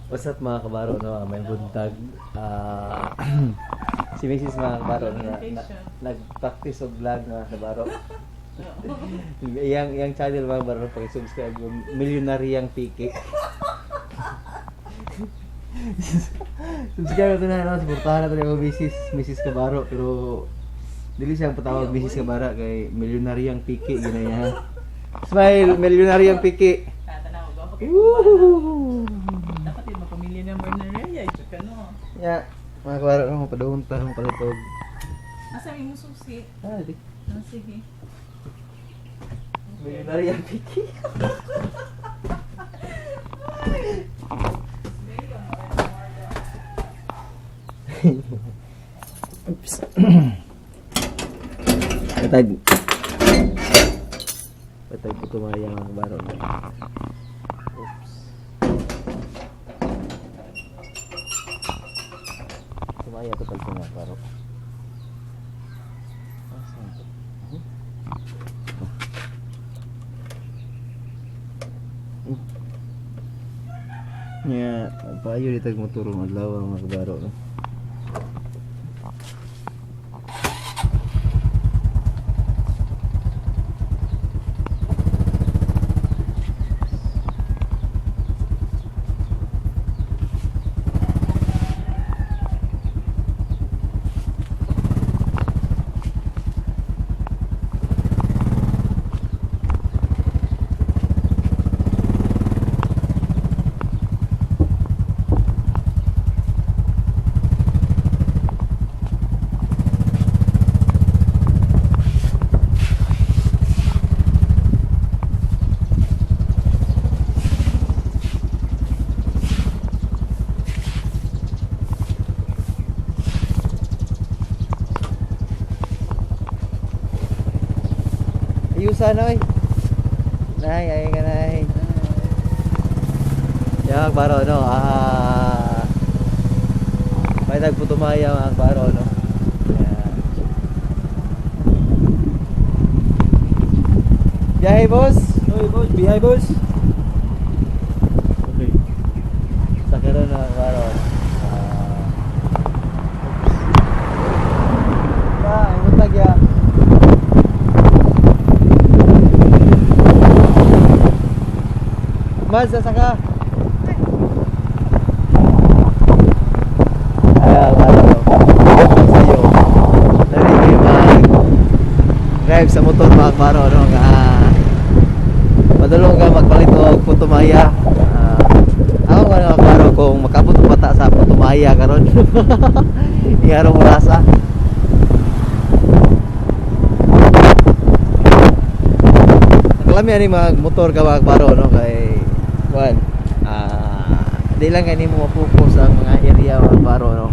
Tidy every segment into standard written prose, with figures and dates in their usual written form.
What's up, mga kabaro, no? May buntag. Si Mrs. mga kabaro, nag-practice og vlog, mga kabaro. Iyang iyang channel, mga kabaro, paki-subscribe yung Millionaryang Piki. Subscribe na no, suportahan na to ni Mrs. Kabaro, pero dili siya ang patawag Mrs. Kabara kay Millionaryang Piki gina niya. Smile, Millionaryang Piki. Tatanaw ko. Okay. Woohoo! Dapat yung mapamilya na mo na Rhea. Ito ka, no? Ya, mga kabaro, no, mapadung ta, mapalitog. Asa yung susi? Ah, di. Ah, sige. Millionaryang Piki. Oops. Patag. Patag ko tumaya, mga kabaro. Oops. Tumaya to pag mga kabaro. Ah, saan to? Hmm? Oh. Yeah, paayo dito motor ang adlaw, mga kabaro, no? Ayusan oy. Nay, ay ka nay. Ya, baro no. Ah. May nagputumaya, mga baro, no. Yeah. Biyahe, boss. Oy, boss, bihay, boss. Okay. Sa karon, mga baro. Ah. Ya, ay buntag ya. Mas, asa ka? Ay, baro. Sa'yo. Dali kayo mag drive sa motor, mga baro, no? Nga madulong ka magpalit og Putumaya. Ah, ako nga, mga baro, kung makabot og bata sa Putumaya karon. Iharong rasa. Kalami ani mag motor ka, mga baro, no, kay kuan di lang kay nimo mapokus ang mga area, mga baro, no.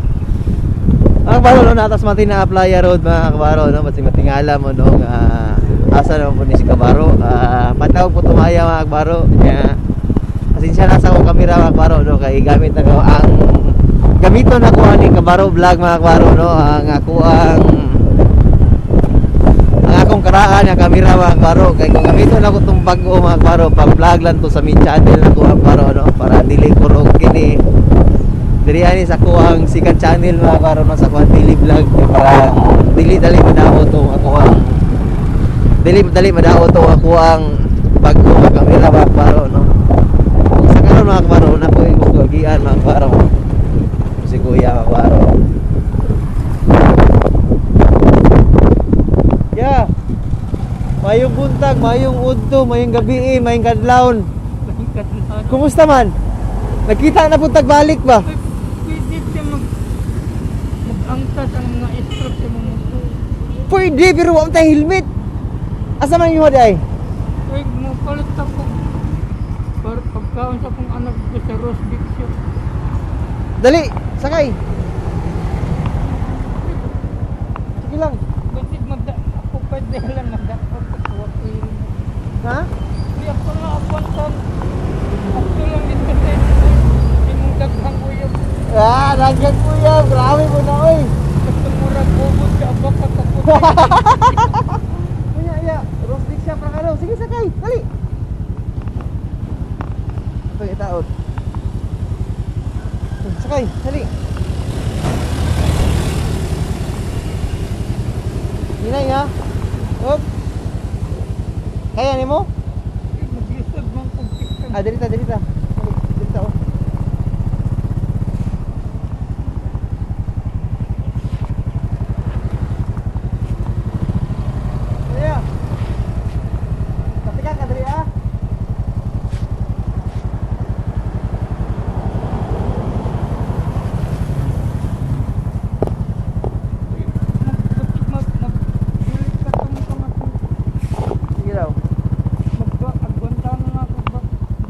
Mga baro, no, natas matina Playa Road, mga kabaro, no, masing matingala mo, no, nga asa naman po ni si Kabaro. Ah, patawag po tumaya, mga kabaro. Nya pasensya na sa akong kamera, mga kabaro, no, kay gamit na ko ang gamiton ako ani Kabaro vlog, mga kabaro, no, ang ako ang akong karaan ang kamera, mga kabaro, kay kung gamiton ako tong bag-o, mga kabaro, pang vlog lang to sa main channel nako, mga kabaro, no, para dili ko og kini diri ani sa kuang second channel, mga kabaro, no, sa kuang daily vlog, kay para dili dali madaot tong ako ang dili dali madaot tong ako ang bag-o nga kamera, mga kabaro, no. Ug sa karon, mga kabaro, na ko gusto agian, mga kabaro, si kuya, mga kabaro. Yeah. Mayong buntag, mayong udto, mayong gabi, eh, mayong kadlawon. Kumusta man? Nakita na pud balik ba? Pwede siya mag-angkas ang mga stroke sa mga motor. Pwede pero wa man tay helmet. Asa man imo di ay? Uy, mupalit ako. Para pagkaon sa akong anak ko sa roast beef shop. Dali, sakay. Sige lang. Kasi magda ako pa dahil magdakot ako ako yun. Ha? Di ako na apontan. Ako lang dito sa imong daghang uyab. Ah, daghang kuya, grabe mo na oy. Basta murag ubod ka abak ka kapot. Kuya, iya, roast beef shop ra karon. Sige, sakay, dali. Ito itaot. Sakay, dali. Hinay ha. Op. Kaya nimo? Maglisod man kog tikang. Ah, dali ta, dali ta. Dali ta oh. Kaya. Kapika ka dali ah. Mag mag dili ka tong pangatong. Sige daw. Mag-agwanta na lang ako ba?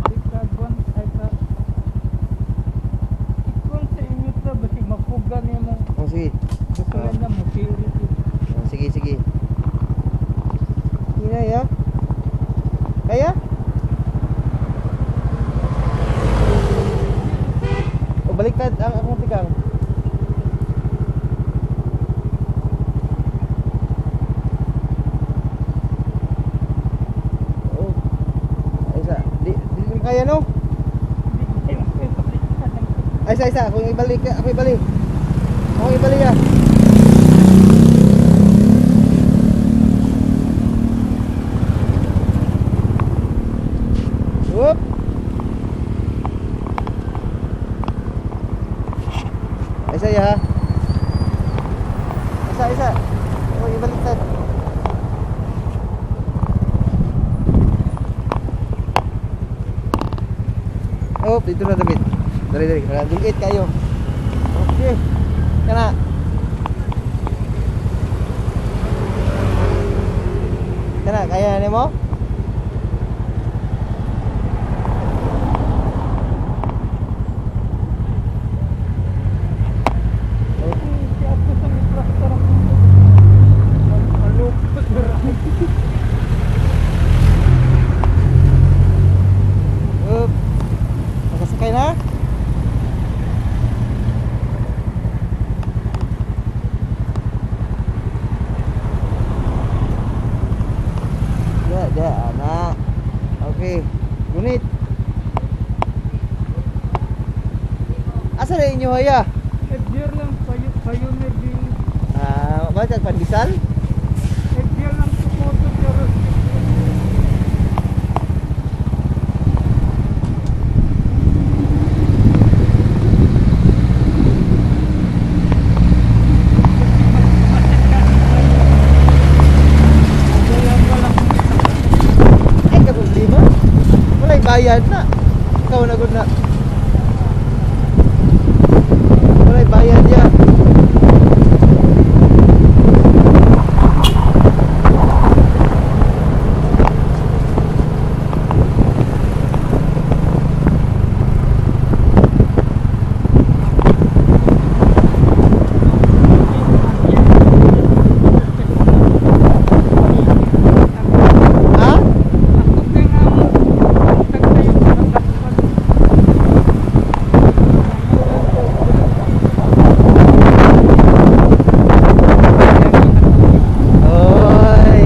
Di ka agwan ay ka. Ikon sa inyo ta basig mapuga nimo. Oh, sige. Gusto lang na mapili. Oh, sige, sige. Hinay ah. Kaya? O baliktad ang akong tikang. Oh. Ay, isa. Di, di mo kaya no? Di kayo mapili. Ay, isa, isa. Ako ibalik. Ako ibalik. Ako ibalik ah. Whoop. Ay, isa, ha. Isa, isa. Ako ibaliktad. Oh, dito na damit. Dali, dali. Dugit kayo. Okay. Kana. Kana, kaya na mo? Si ako sa may plaster ako. Malupot na Up. Nakasakay na? Da, da, anak. Okay. Gunit. Asa na inyo haya? Ebyer lang payo payo na din. Ah, ba kag pandesal? Ebyer lang tukoto pero Ay, ka problema. Walay bayad na. Ikaw na gud na. Walay bayad ya. Ha? Ako kay nga mo. Tag tayo para dapat. Oy.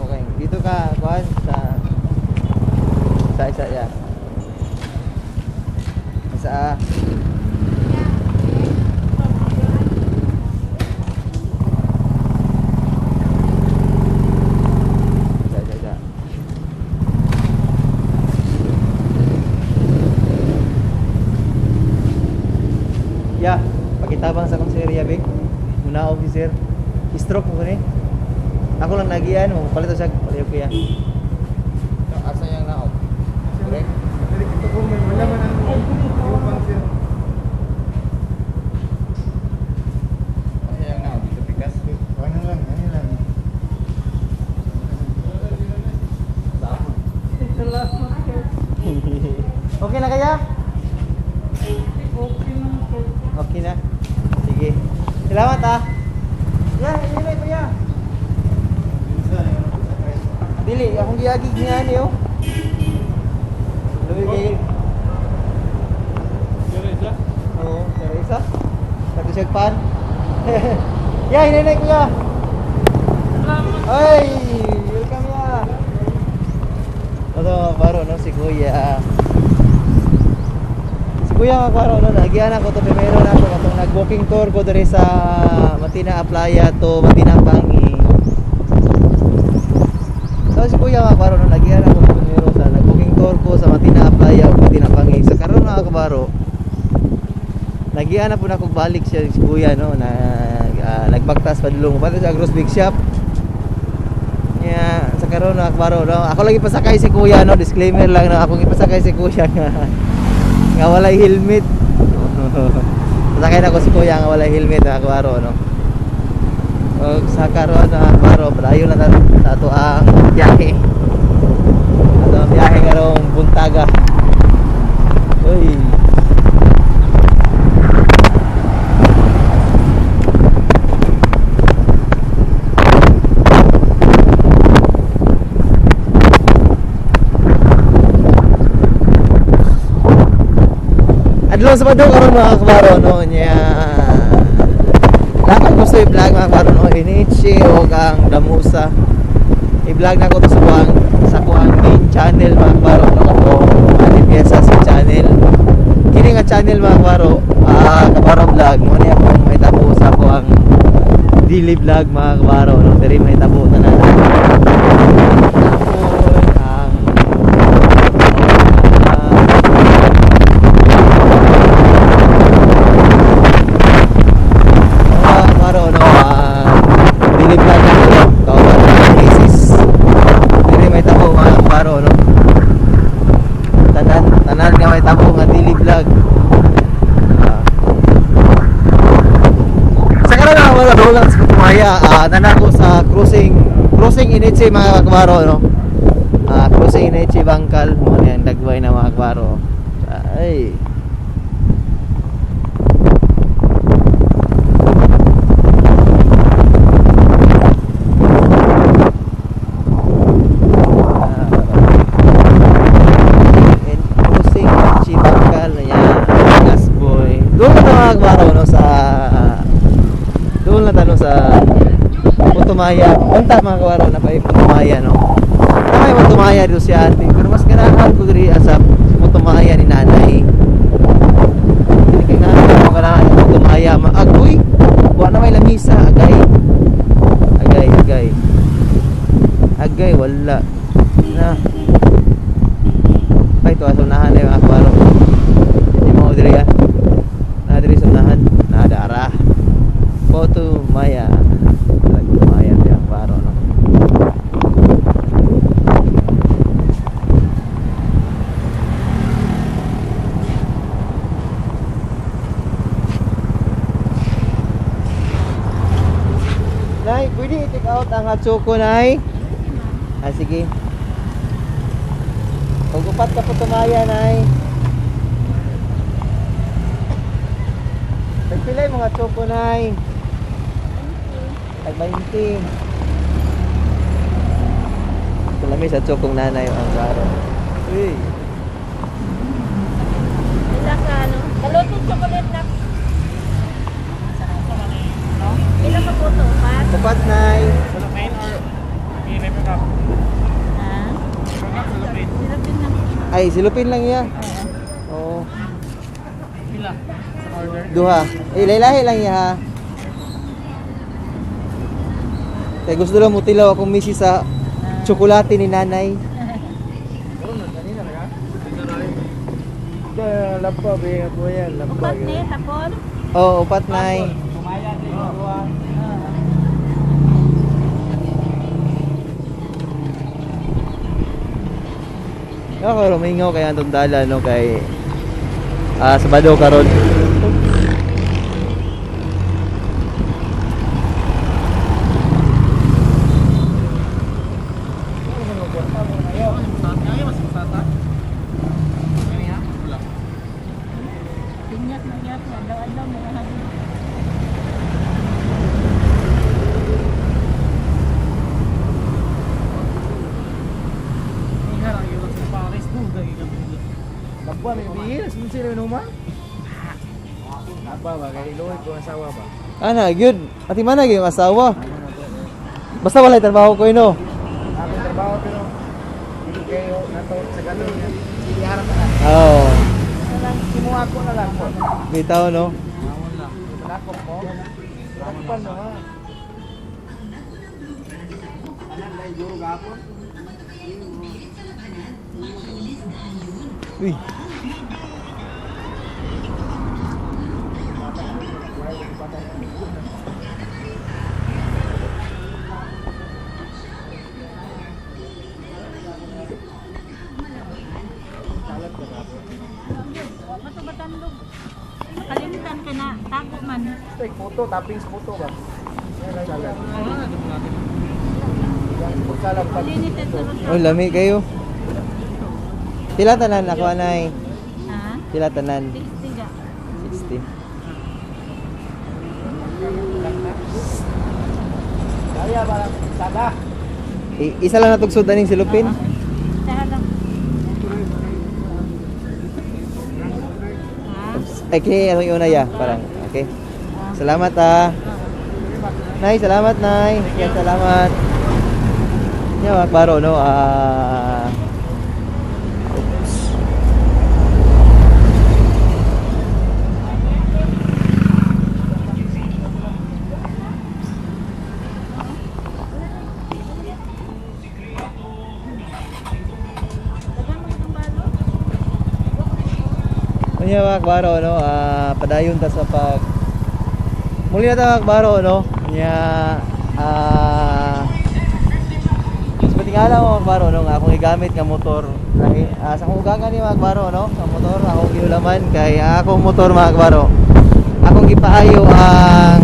Okay, dito ka, kuan sa sa isa ya. Isa ah. Isa, isa, isa. Ya, pakitabang sa akong sir, ya, big. Muna officer. Stroke mo ni. Ako lang nagian, mo palit siya, palayo ko ya. Asa yung naog? Direct? Ito po, may wala man ang upang sir. Asa yung naog? Sa pikas? Ano lang, ano lang. Salamat kay. Okay na kaya? Okay lang kay. Okay na. Sige. Salamat ah. Ya, hinay pa ya. Minsan, yung sakay. Dili, akong giagi niya ni oh. Luwi kay. Oo, pero isa. Tapos siya pan. Ya, hinay kuya. Salamat. Ay, welcome ya. Ito, baro no si Kuya. Si Kuya mga baro no, nagian ako to primero na ako katong nag-walking tour ko diri sa Matina Aplaya to Matina Pangi. So si Kuya mga baro no, nagian ako primero sa nag-walking tour ko sa Matina Aplaya ug Matina Pangi. Sa karon mga kabaro, nagian na po na kog balik siya si Kuya no, nag nagbagtas padulong pa sa Agros Big Shop. Nya, sa karon na akbaro no. Ako lagi pasakay si kuya no, disclaimer lang no, akong ipasakay si kuya nga nga walay helmet. Pasakay na ko si kuya nga walay helmet na akbaro no. Og sa karon na akbaro, padayon na ta ato ang biyahe. Ato ang biyahe karong buntaga. Uy. Adlaw sa Sabado karon mga kabaro no nya. Lakad ko sa i-vlog mga kabaro no Inichi o ang Damusa. I-vlog na ko to sa kuang main channel mga kabaro no kato ani piyesa sa channel. Kini nga channel mga kabaro, kabaro vlog mo niya akong mahitabo sa kuang daily vlog mga kabaro no diri mahitabo tanan. Tapos ang ah, baro no, dili vlog na ko kawan basis. Dili may tabo mga baro no. Tanan tanan nga may tabo nga dili vlog. Ah. Sa karon na wala doon lang sa Putumaya, nanako sa crossing crossing Initsi mga kabaro no. Crossing Initsi Bangkal mo ni ang dagway na mga kabaro. Ay. And crossing Chibangkal na yan. Gas boy. Doon na mga kabaro no sa doon na tanong sa Putumaya. Punta mga kabaro na pa yung Putumaya no. Tama yung Putumaya dito si ate. Pero mas ganahan ko diri sa Putumaya ni nanay. Hindi kay nanay ko ganahan sa Putumaya. Maagoy. Wa na may lamisa. Agay. Agay, agay. Agay, wala. Na. Ay, ito, sa unahan na yung mga kabaro. Hindi mo diri ah. Na diri sa unahan. Nadara. Putumaya. Maya di ang baro no. Nay, pwede i-take out ang hatsuko, Nay? Ah, sige. Pag-upat ka po tumaya, Nay. Nagpilay mga tsoko, Nay. Tag 20. Kalami sa tsokong nanay ang klaro. Uy. Isa ka, ano? Kalutong chocolate na. Ilan ka po to? Pat? Upat, Nay. Ha? Silapin na. Ay, silupin lang iya. Oo. Duha. Eh, laylahi lang iya ha. Kaya gusto lang mutilaw akong misi sa tsokolate ni nanay. Lampa, ba po yan, lampa. Upat ni, tapon? Oo, upat, Nay. Ako, rumingaw kay Anton Dala, no, kay Sabado karon. Pinya. Nangyap na adlaw-adlaw mga hagod. Lamba, may bihis. Mun sila inuman? Aba ba? Kay iluhod ko ang asawa ba? Ana, good. Ati mana gyud yung asawa. Basta walay trabaho ko no. Akong trabaho pero hindi kayo nato sa galon niya. Sige, harap na. Oo. Kimuha ko na lang po. Bitaw no. Manakop mo. Takpan mo ha. Uy. Wa pa to batandog. Kalimutan ka na, tago man. Take photo, tapping sa photo ba? Salad. Salad pag Linis ito. Oh, lami kayo. Pila tanan ako anay. Ha? Pila tanan. 60 ga. 60. Kaya ba sada? Isa lang natugsod aning silupin. Isa lang. Ha? Ay, kini atong iuna ya, parang. Okay. Salamat ah. Nay, salamat nay. Yan, salamat. Yan, mga baro, no? Ah. Oops. Dagan mo itong balo. Ano mga kabaro, no? Ah, padayon ta sa pag... Muli na ta mga kabaro, no? Nya, ah... Mas patingala mo mga kabaro, no? Nga akong gigamit nga motor. Lahi, sa akong ugangan ni mga kabaro, no? Sa motor, akong giulaman kay akong motor mga kabaro. Akong gipaayo ang...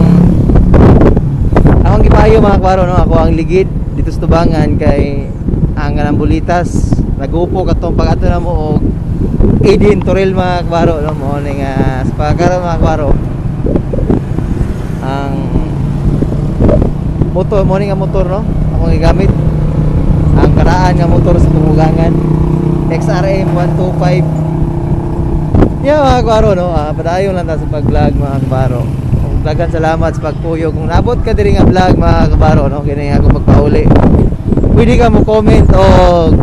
Akong gipaayo mga kabaro, no? Ako ang ligid dito sa tubangan kay ang kanang bulitas. Nagupo katong pag-ato na mo og Aidin Toril mga kabaro no mo ni nga sa pagkaroon mga kabaro ang motor mo ni nga motor no akong gigamit ang karaan nga motor sa tumugangan XRM 125. Yeah, mga kabaro no, padayon lang ta sa pag-vlog mga kabaro. Ug Daghang salamat sa pagpuyo. Kung nabot ka diri nga vlog mga kabaro no, kini ako magpauli. Pwede ka mo comment og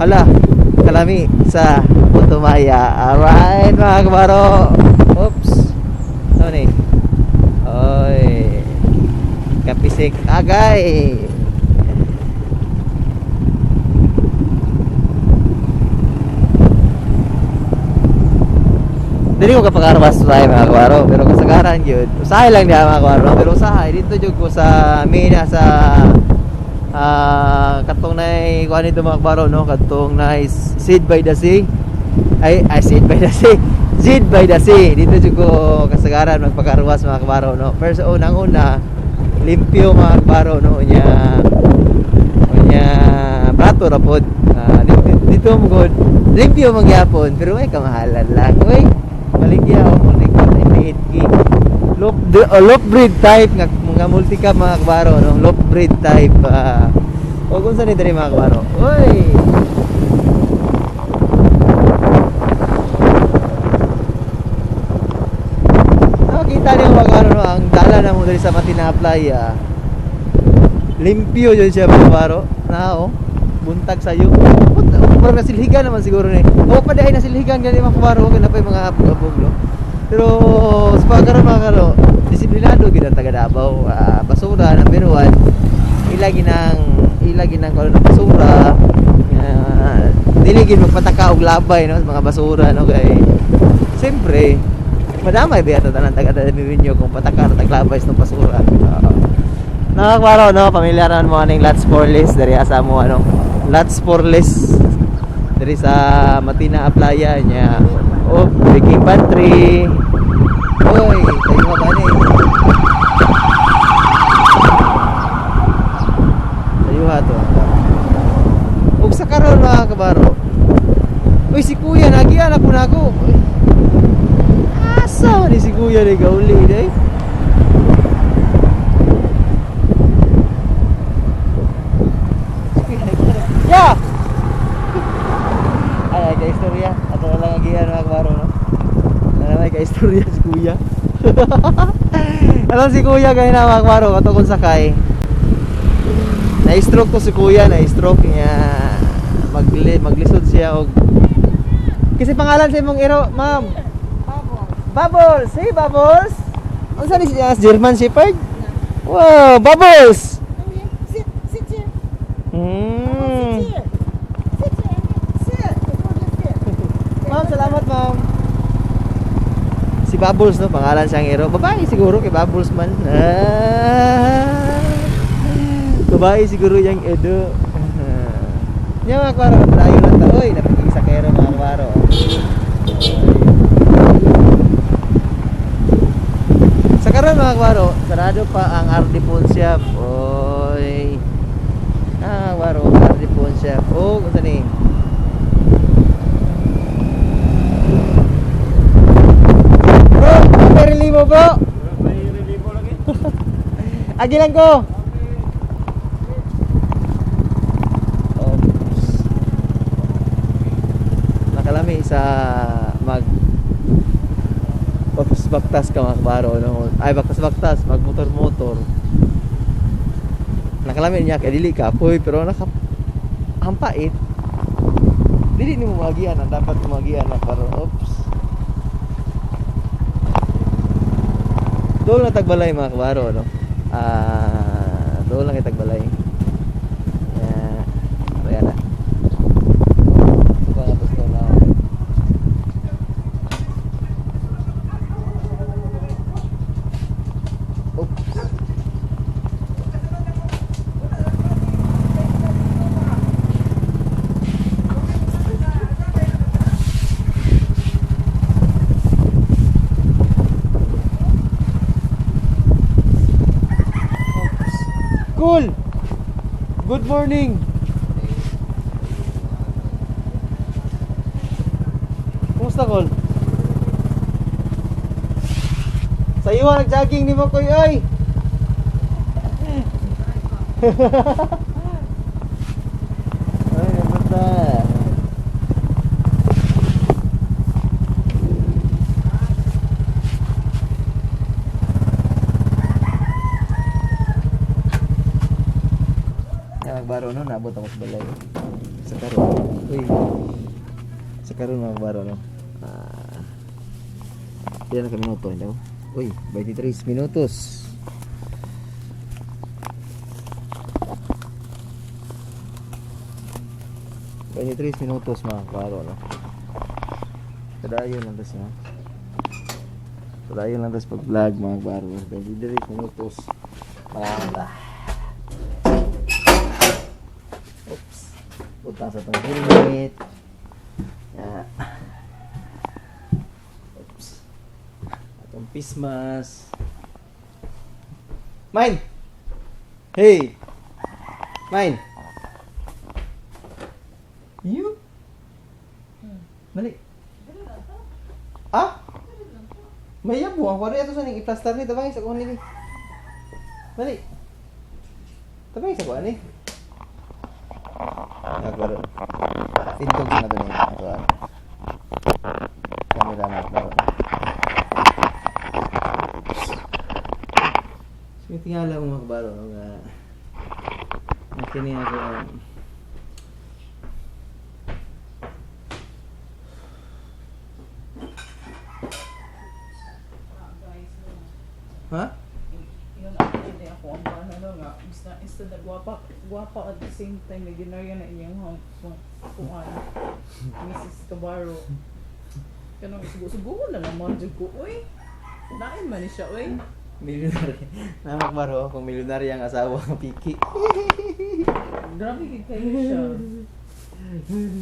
hala kalami sa Putumaya. Alright mga kabaro. Oops. Ano ni? Oy. Kapisik agay. Dili ko kapakarwas usahay mga kabaro, pero kasagaran yun. Usahay lang niya mga kabaro, pero usahay dito jud ko sa Mina sa katong nay kuan nito mga kabaro no, katong nay Seed by the Sea. Ay, ay Seed by the Sea. Seed by the Sea. Dito jud ko kasagaran magpakarwas mga kabaro no. First unang una limpyo mga kabaro no unya unya brato ra pod. Dito, dito mo god limpyo magyapon pero may kamahalan lang. Uy, baligya o multicab 98K. Loop, loop breed type nga mga multicab mga kabaro no. Loop breed type. O kung saan ni diri mga kabaro. Uy. Nakita niyo mga kabaro no, ang dala na mo diri sa Matina Playa. Limpyo yun siya mga kabaro. Na oh, buntag sayo. Parang nasilhigan naman siguro ni. O pa dahil nasilhigan gani mga kabaro, okay na pa yung mga abog-abog no. Pero sa pagkaroon mga kabaro, disiplinado gid ang taga Davao. Basura number 1. Ilagi nang kuno ng basura. Dili gid magpataka og labay no sa mga basura no kay siyempre madamay ba yata tanan taga ninyo kung pataka ra taglabay sa basura. Nakakbaro no, pamilyar naman mo aning Lots for Less diri asa mo ano. Lots for Less diri sa Matina Playa niya. Oh, baking pantry. Oy, tayo ba ni? Tayo to. Ug sa karon mga kabaro. Uy, si Kuya nagiya na po nako. Uy. Asa ni si kuya ni gauli day? Ya. Ay, ay, ka-istorya. Ato na lang agian mga kabaro, no? Ano may ka-istorya si kuya. Alam si kuya gaya na mga kabaro, kato kung sakay. Na-stroke to si kuya, na-stroke niya. Maglisod siya og. Kasi pangalan sa imong iro, ma'am? Bubbles. Bubbles! Hey, Bubbles! Unsa ni siya? German Shepherd? Wow, Bubbles! Sit, sit here. Mm. Sit here. Sit here. Sit. Before you sit. Ma'am, salamat ma'am. Si Bubbles no, pangalan siyang hero. Babae siguro kay Bubbles man. Ah. Babae siguro yung Edo. Ah. Nya mga kwaro, tayo lang ta. Oy, napiging sa kero mga kwaro. Sa karon mga kwaro, sarado pa ang RD Pawn Shop. Oy. Ah, kwaro, RD Pawn Shop. Oh, unsa ni? Bro, may relibo bro. May relibo lagi. Agi lang ko. Oops. Nakalami sa mag baktas baktas ka mga kabaro, no? Ay, baktas baktas, mag motor motor. Nakalami niya kay dili ka poy, pero naka hampait. Dili nimo magian ang dapat magian na kabaro. Oops. Doon na tagbalay mga kabaro, no? Ah, doon lang itagbalay. Yeah. Ayan na. Ito pa nga gusto na. Oops. Cool. Good morning. Kumusta, Col? Sa iyo, nag-jogging ni mo, Koy, ay! Ay, kamusta? Ya, magbaro no, naabot ako sa balay. Sa karon. Uy. Sa karon mga magbaro no. Ah. Pila na ka minuto daw? Uy, 23 minutos. 23 minutos mga kabaro no. Sadayon lang tas no. Sadayon lang tas pag-vlog mga kabaro. 23 minutos. Malamba. Oops. Butang sa itong helmet. Yeah. Oops. Atong pismas. Mine! Hey! Mine! You? Mali. Ah? May yabo ang kwari ato sa ning i-plaster ni tabang sa kuan ni. Mali. Tabang sa kuan ni. Nagbaro. Tindog na to ni. Kuan. Kamera na nagbaro. So, tingala mo magbaro no nga. Nga kini ako ang Guys, no. Ha? Yun ako hindi ako ang ano no nga basta instead na gwapa gwapa at the same time milyonaryo na inyong hong kuan Mrs. Cabaro. Kanang sugo-sugo na lang man jud ko uy. Nain man ni siya uy. Milyonaryo. Namakbaro kung milyonaryo ang asawa ng piki. Grabe gid kayo siya.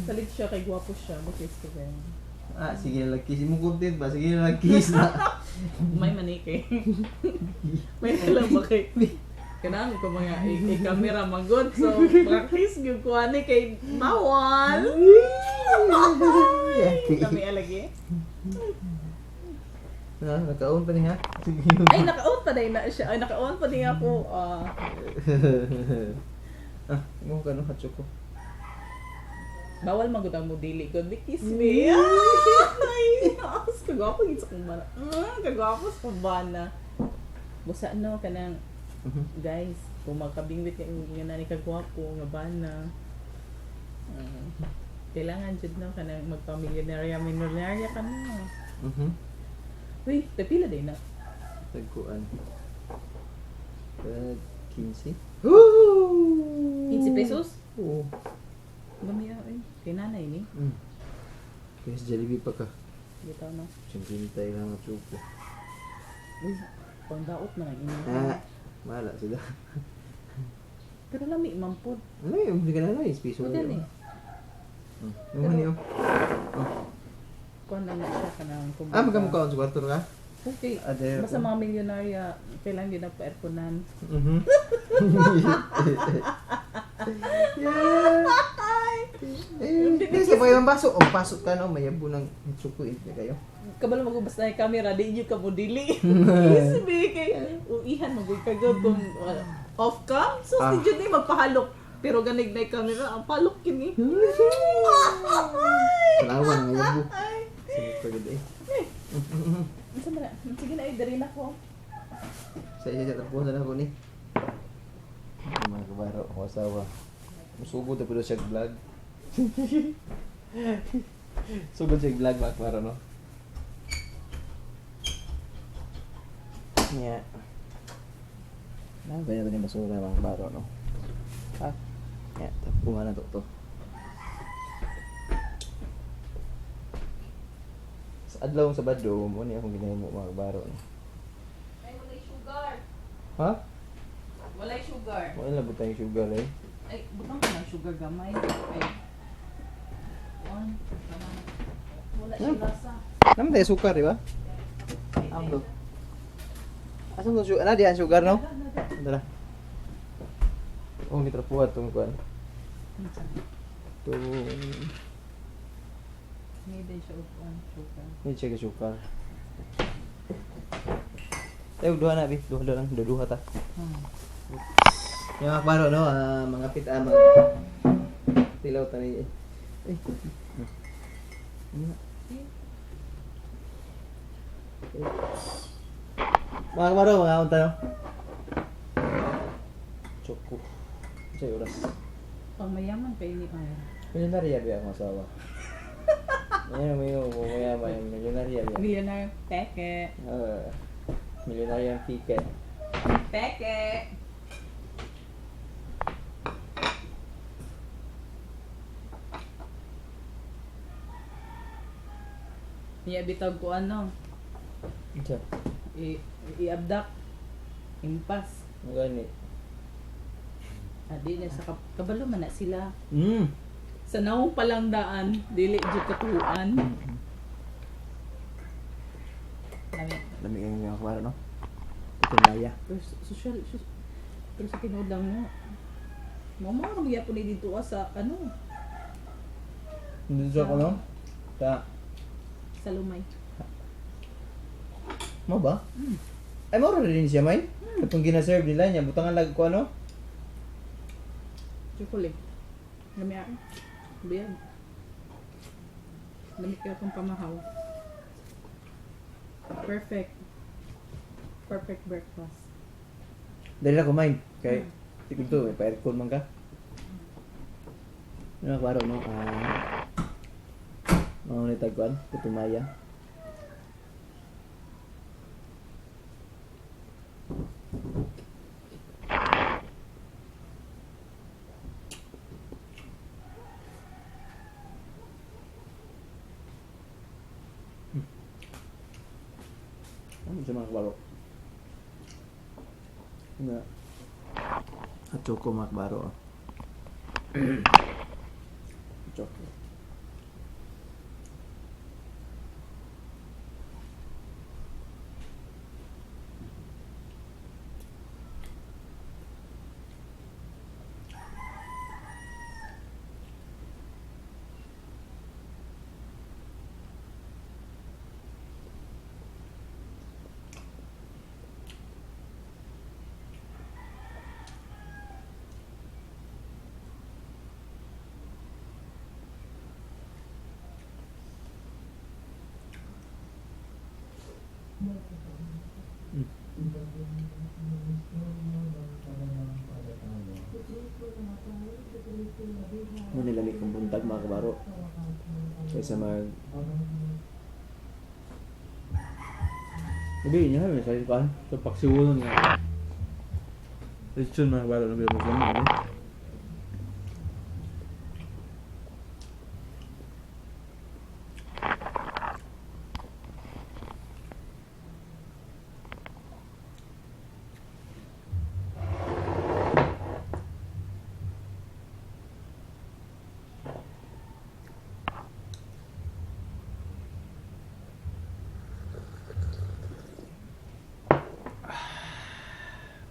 Salit siya kay gwapo siya, bakit ko ba? Ah, sige na lang kiss. Imong content ba? Sige na lang kiss na. May manike. May alam ba kay kanang ko mga i-camera magod so mga kiss gyud ko ani kay bawal. Kami alagi. Na, naka-on pa niya. Ay, naka-on pa din na siya. Ay, naka-on pa din ako. Ah, Ah, mo ka no, hatsoko. Bawal magudang mo dili ko. Di kiss me. Ay, as kagwapo gid sa kumbana. Kagwapo sa kumbana. Busa no kanang guys, kung magkabingwit ka nga nani kagwapo nga bana. Kailangan jud no kanang magpamilyonarya, milyonarya ka na. Uy, tagpila din na. Tagkuan. Tag 15. Woo! 15 pesos? Oo. Gamiya ay. Kay nanay ni. Kaya sa Jollibee pa ka. Bitaw no. Siyempre lang at suko. Uy, pangdaot na lang ina. Ah, mahala sila. Pero lami man pod. Ano yun? Hindi ka na lang, piso. Pwede ni. Ano yun? Oh. Kuan lang na siya kanang kumbaga. Ah, magkamukha sa kwarto ka? Okay. Ah, there. Basta mga milyonarya, kailangan din na pa-airconan. Yeah. Eh, hindi sa pa yung baso. Oh, pasok ka no, mayabo ng suko eh kayo. Kabalo magubas na yung camera, di inyo ka mo dili. Isbi kay uihan magud ka gud kung off cam. So si Jude ni magpahalok. Pero ganig na yung camera, ang palok kini. Tanawa ng mayabo. Sige pa gud eh. Unsa man na? Sige na, ay, diri na ko. Sa isa sa tapuhan na ako ni. Mga kabaro, ako asawa. Musugod na pero siya vlog. Sugod siya vlog mga kabaro no. Yeah. Na ba yung basura mga kabaro no? Ha? Yeah, tapuhan na to to. Sa adlaw sa Sabado, mo ni akong ginahimo mga kabaro no. Ay, walay sugar. Ha? Walay sugar. Wala na tayong sugar eh. Ay, butang ka ng sugar gamay. Ay. One. Tama. Wala siya lasa. Naman tayo sukar, di ba? Amdo. Asa mo sugar? Ana diyan sugar no? Dala. Oh, mitrapuha tong kuan. Tong May din siya og one sugar. may check sukar. Tayo duha na bi, duha lang, duha ta. Yung akbaro no, mga pita mga tilaw tani. Eh. Ano na? Mga akbaro, mga unta no. Choco. Sa oras. Pang mayaman pa ini ay. Milyonarya ba akong asawa? Ayan, may mayaman, milyonarya ba? Millionaire. Peke. Milyonarya ang ticket. Peke. Niya bitag ko ano, Unsa? i i-abduct. Impas. Gani. Adi na sa kabalo man na sila. Sa naong palang daan, dili jud katuan. Lami. Lami kayo mga kabaro, no? Ito laya. Pero social, pero sa tinuod lang mo. Mo mo ra magyapon ni dito ah, sa ano, Dito sa ko, no? Sa... sa lumay. Mo ba? Ay, mo rin siya, may? Katong gina-serve nila niya, butangan lag ko, ano? Chocolate. Lami ah. Biyag. Lami kayo kung pamahaw. Perfect. Perfect breakfast. Dali na kumain. Kay, tikod to, may pa-aircon man ka. Ano kabaro, no? Ah... Mga nitagkuan, putumaya. Ano siya mga kabaro? Nga. At choco mga kabaro. Ah. Choco. Mo nilami kong buntag, mga kabaro. Kaysa mag Sabi niya, may sarili pa. So, paksiwunon nga. Lechon, mga kabaro, nabili mo kami. Eh.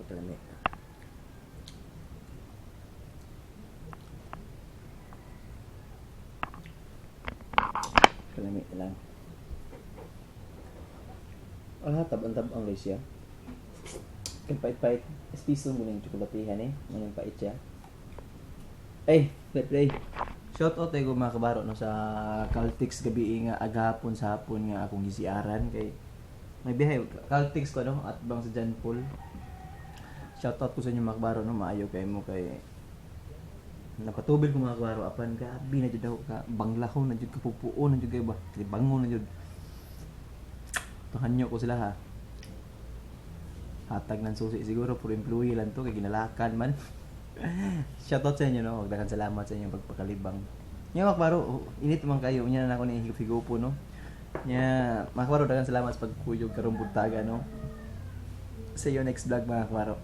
Pagkalami. Kalami lang. Ah, tab-ang-tab-ang guys siya. Kaya pait-pait. Espiso mo na yung tsokolatehan eh. Manang pait siya. Ay, play play. Shout out ko, mga kabaro, no, sa Caltex gabi nga agahapon sa hapon nga akong gisiaran kay may bihay Caltex ko, no, at bang sa John Paul. Shout out ko sa inyo, mga kabaro, no, maayo kay mo kay napatubil ko, mga kabaro, apan grabe na jud ako ka banglaho na jud, kapupuo na jud kay ba bango na jud. Tuhanyo ko sila ha, hatag ng susi siguro puro employee lang to kay ginalakan man. Shoutout sa inyo, no, daghang salamat sa inyong pagpakalibang. Nya, mga kabaro, oh, init man kayo unya na nako ni higupo, no. Nya, mga kabaro, daghang salamat sa pagkuyog karong buntaga, no. See you next vlog, mga kabaro.